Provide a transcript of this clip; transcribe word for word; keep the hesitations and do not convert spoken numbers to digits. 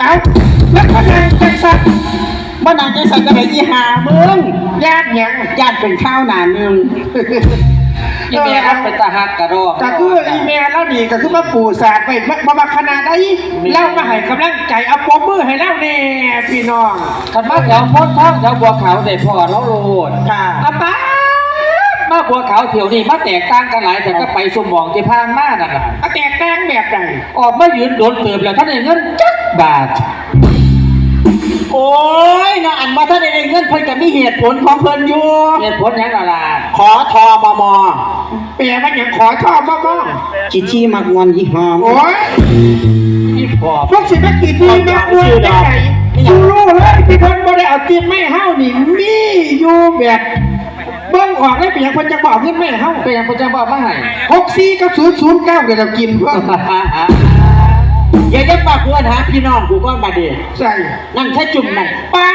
เอาแล้วก็นางจังสันบ่นางจังสันจะไปอีหามึงย่านหยังย่านเป็นข้าวหนาหนึ่ง อีแม่ครับเป็นตาฮักกระดอก ก็คืออีแม่เล่านี่ก็คือมาปูสาดไปมามาขนาดไหนเล่ามาให้กำลังใจเอาปมมือให้เล่าแน่พี่น้อง คันมาแถวโพนทองแถวบัวขาวได้พ่อเราโลด ค่ะ อาป้ามาบัวขาวเที่ยวนี้มาแตกต่างกันหลายแต่ก็ไปสมองที่พานมานั่นน่ะ มาแตกต่างแบบไหน ออกมายืนโดนเติบแล้วท่านได้เงินจักบาท โอ้ยเนาะอันว่าท่านได้เงินเพิ่นก็มีเหตุผลของเพิ่นอยู่ เหตุผลหยังล่ะล่ะ ขอทอมม แปลว่าหยังขอทอมม ขี้ที่มักงอนยี่ห้อ โอ้ย อีพอ พวกสิมาขี้ที่มักงอนจังได๋กูรู้เลยที่เพิ่นบ่ได้เอาติ๊บไม่เฮานี่มีอยู่แบบเบิ่งออกเลยเป็นหยังเพิ่นจังบ่เอาเงินไม่เฮา เป็นหยังเพิ่นจังบ่เอามาให้ หกสี่กับศูนย์ศูนย์เก้าเดี๋ยวเรากินเพิ่น อย่าจะฝากกูหาพี่น้องกูก่อนบาดนี้ ใช่ นั่นแค่จุ่มนั่นป๊า